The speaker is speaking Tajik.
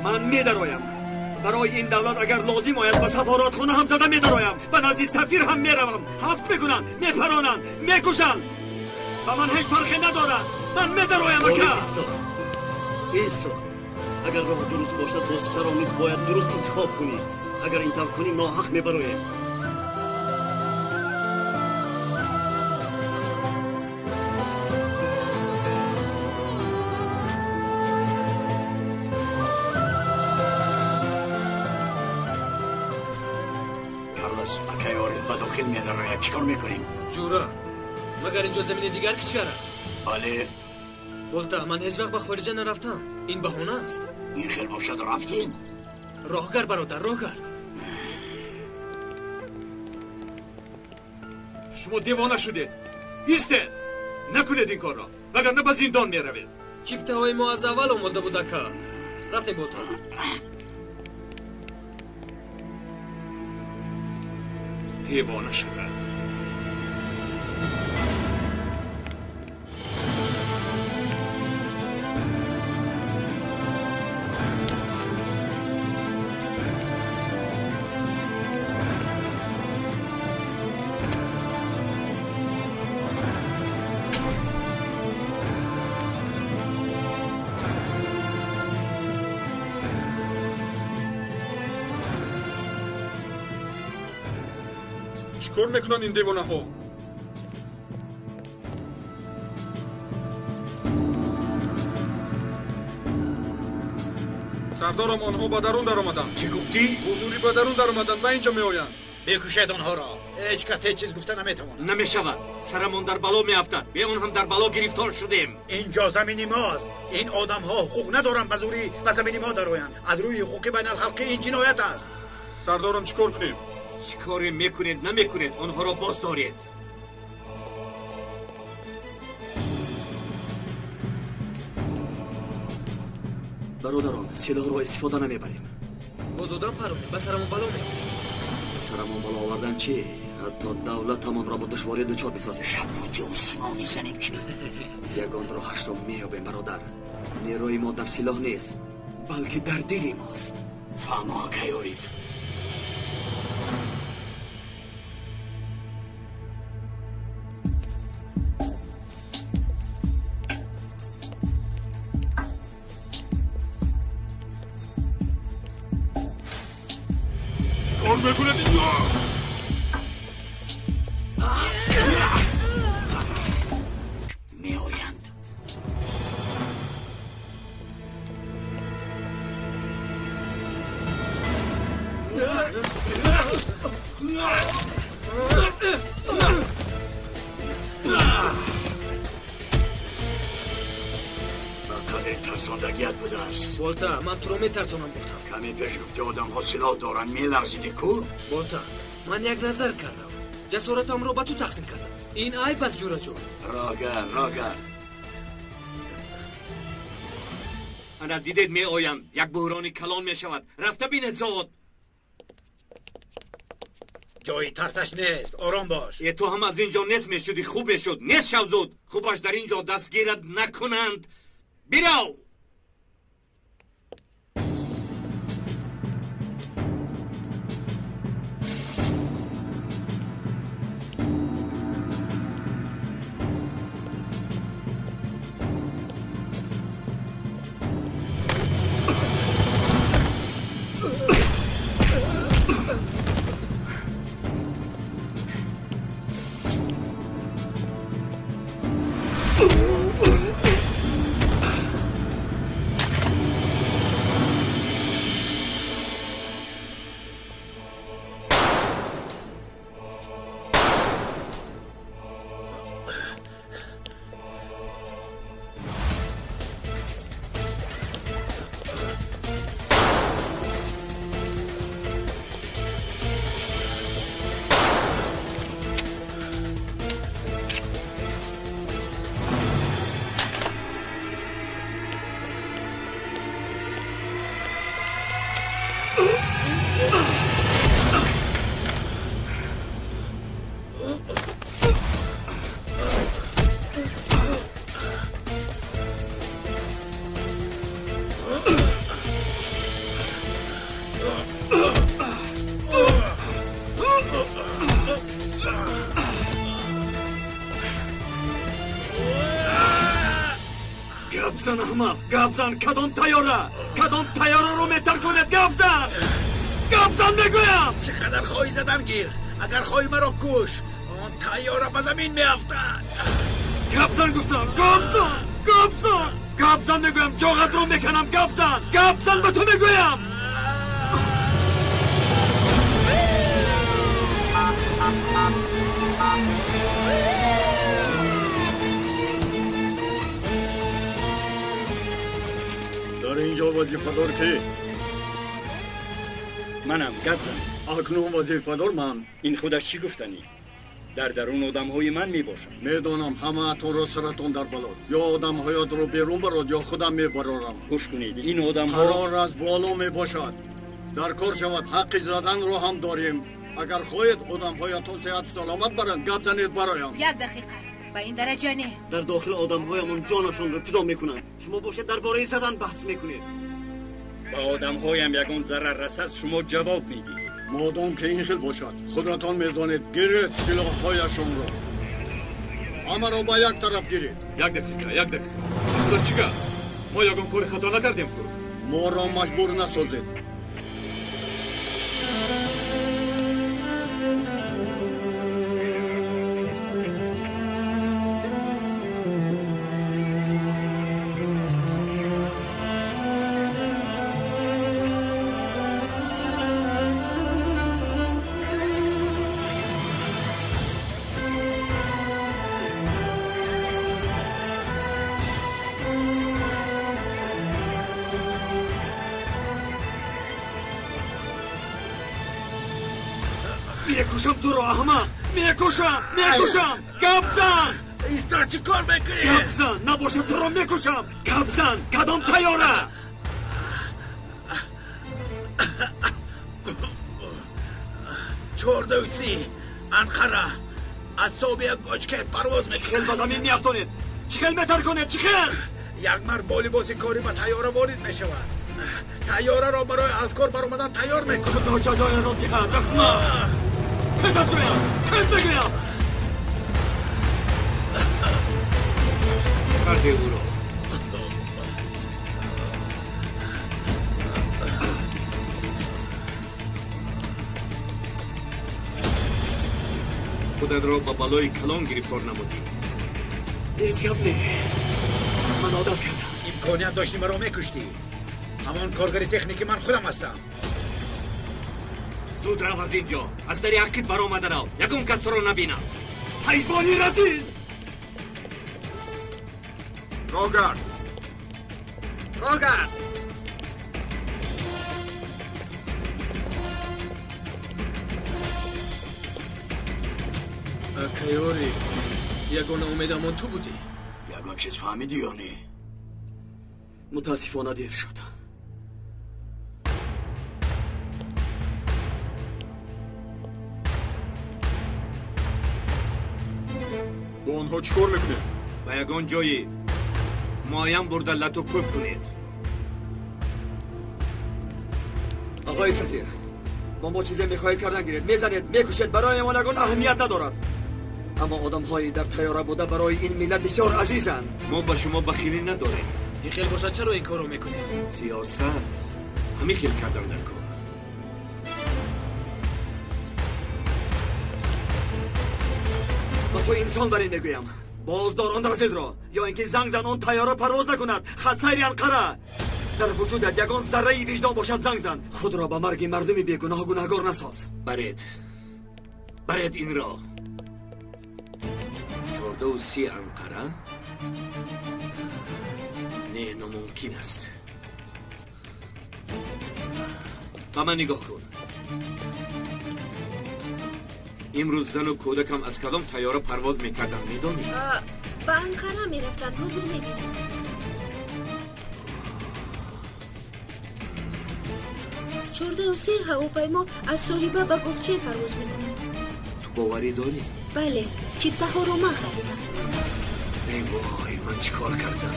Ман медароям. Барои ин давлат агар лозим ояд ба сафоратхона ҳам зада медароям, ба назди сафир ҳам меравам. Ҳафт мекунанд, мепаронанд, мекушанд. Ба ман ҳеҷ фарқе надорад. Ман медароям ака. Исто. Агар роҳ дуруст бошад, воситаро низ бояд дуруст интихоб кунӣ. Агар ин тавр кунӣ, ноҳақ мебароем. Карлос, акай Ориф ба дохил медарояд. Чӣ кор мекунем? Ҷура, магар инҷо замини дигар кишвар аст? Бале. Болта, ман ҳеҷ вақт ба хориҷа нарафтам. Ин баҳона аст. Ин хел бошад, рафтем. Роҳгар, бародар, роҳгар. Шумо девона шудед. Истед, накунед ин корро, вагарна ба зиндон меравед. Чиптаҳои мо аз аввал омода буд, ака. Рафтем, Болта. Девона шуданд. Чикор мекунанд ин девонаҳо? Сардорам, онҳо ба дарун даромаданд. Чӣ гуфтӣ? Ҳузурӣ ба дарун даромаданд ва инҷо меоянд. Бекушед онҳоро. Ҳеҷ кас ҳеҷ чиз гуфта наметавонад. Намешавад. Сарамон дар бало меафтад. Бе он ҳам дар бало гирифтор шудем. Инҷо замини мост. Ин одамҳо ҳуқуқ надоранд ба зурӣ ба замини мо дароянд. Аз рӯи ҳуқуқи байналхалқӣ ин ҷиноят аст. Сардорам, чӣ кор кунем? Чӣ коре мекунед, намекунед, онҳоро боз доред. Бародарон, силоҳро истифода намебарем. Боз одам паронем, ба сарамон бало меорем. Ба сарамон бало овардан чӣ? Ҳатто давлатамонро ба душворӣ дучор месозем. Шабботи Усмон мезанем чӣ? Ягон роҳашро меёбем, бародар. Нерӯи мо дар силоҳ нест, балки дар дили мост. Фаҳмо, акай Ориф. Чикор мекунед инҷо? Меоянд. Ба қадри тарсондагият будааст. Болта, ман туро метарсонам гуфтам. Каме пеш гуфти одамҳо силоҳ доранд, меларзиди ку? Болта, ман як назар кардам. Ҷасоратамро ба ту тақсим кардам. Ин айб аст, ҷураҷон. Рогар, рогар. Ана дидед, меоянд. Як буҳрони калон мешавад. Рафта бинед зод. Ҷои тарсаш нест, ором бош. Е, ту ҳам аз ин ҷо нест мешуди, хуб мешуд. Нест шав зуд. Хубаш дар ин ҷо дастгират накунанд. Бирав! Гап зан аҳмақ, гап зан. Кадом тайёра? Кадом тайёраро метарконед? Гап зан, гап зан мегӯям. Чӣ қадар хоҳӣ задан гир. Агар хоҳӣ маро куш, он тайёра ба замин меафтад. Гап зан гуфтам, гап зан, гап зан, гап зан мегӯям. Ҷоғатро меканам. Гап зан, гап зан ба ту мегӯям. Дар инҷо вазифадор ки? Манам, гап зан. Акнун вазифадор ман. Ин худаш чӣ гуфтанӣ? Дар дарун одамҳои ман мебошанд. Медонам, ҳамаатонро саратон дар балост. Ё одамҳоятро берун барод, ё худам мебарорам. Гӯш кунед, ин одамҳо қарор аз боло мебошад. Дар кор шавад, ҳаққи заданро ҳам дорем. Агар хоҳед одамҳоятон сеҳату саломат баранд, гап занед бароям. Як дақиқа, ба ин дараҷа не. Дар дохил одамҳоямон ҷонашонро фидо мекунанд. Шумо бошед дар бораи задан баҳс мекунед. Ба одамҳоям ягон зарар расад, шумо ҷавоб медиҳед. Модом ки ин хел бошад, худатон медонед, гиред силоҳҳояшонро. Ҳамаро ба як тараф гиред. Як дақиқа, як дақиқа. Худо чӣ гап? Мо ягон кори хато накардем ку? Моро маҷбур насозед. Мекушам туро, аҳмақ, мекушам, мекушам. Гап зан. Исто, чӣ кор мекунӣ? Гап зан, набошад туро мекушам. Гап зан, кадом тайёра? 14:30 Анқара аз Собия Гочкен парвоз Чӣ хел ба замин меафтонед? Чӣ хел метарконед? Чӣ хел? Як мард бо либоси корӣ ба тайёра ворид мешавад. Тайёраро барои аз кор баромадан тайёр мекунад. Худо ҷазояро диҳад, аҳмақ. Тез аз рӯям, тез мегӯям. Харде ӯро. Худатро ба балои калон гирифтор намудӣ. Ҳеҷ гап не, ман одат кардам. Имконият доштӣ маро мекуштӣ. Ҳамон коргари техники ман худам ҳастам. Зуд рав аз ин ҷо, аз дари ақиб баромада рав, ягон кас туро набинам. Ҳайвони разил! Рогард, Рогард! Акайори, ягона умедамон ту будӣ. Ягон чиз фаҳмидӣ ё не? Мутаассифона дер шуд. Бо онҳо чӣ кор мекунем? Ба ягон ҷои муайян бурда лату кӯб кунед. Оқои сафир, бо мо чизе мехоҳед кардан гиред, мезанед, мекушед, барои мо ягон аҳамият надорад. Аммо одамҳои дар тайёра буда барои ин миллат бисёр азизанд. Мо ба шумо бахилӣ надорем. Ин хел бошад, чаро ин корро мекунед? Сиёсат ҳамин хел кардан дар кор. Ба ту инсон бар ин мегӯям, боздор он разилро, ё ин ки занг зан он тайёра парвоз накунад. Хатсайри Анқара. Дар вуҷудат ягон зарраи виҷдон бошад, занг зан. Худро ба марги мардуми бегуноҳ гунаҳгор насоз. Баред, баред инро. 14:30 Анқара? Не, номумкин аст. Ба ман нигоҳ кун. Имрӯз зану кӯдакам аз кадом тайёра парвоз мекарданд, медонӣ? Ба Анқара мерафтанд, ҳозир мебинам. 14:30 ҳавопаймо аз Соҳиба ба Гокчен парвоз мекунад. Ту боварӣ дорӣ? Бале, чиптаҳоро ман харидам. Эй вой, ман чӣ кор кардам?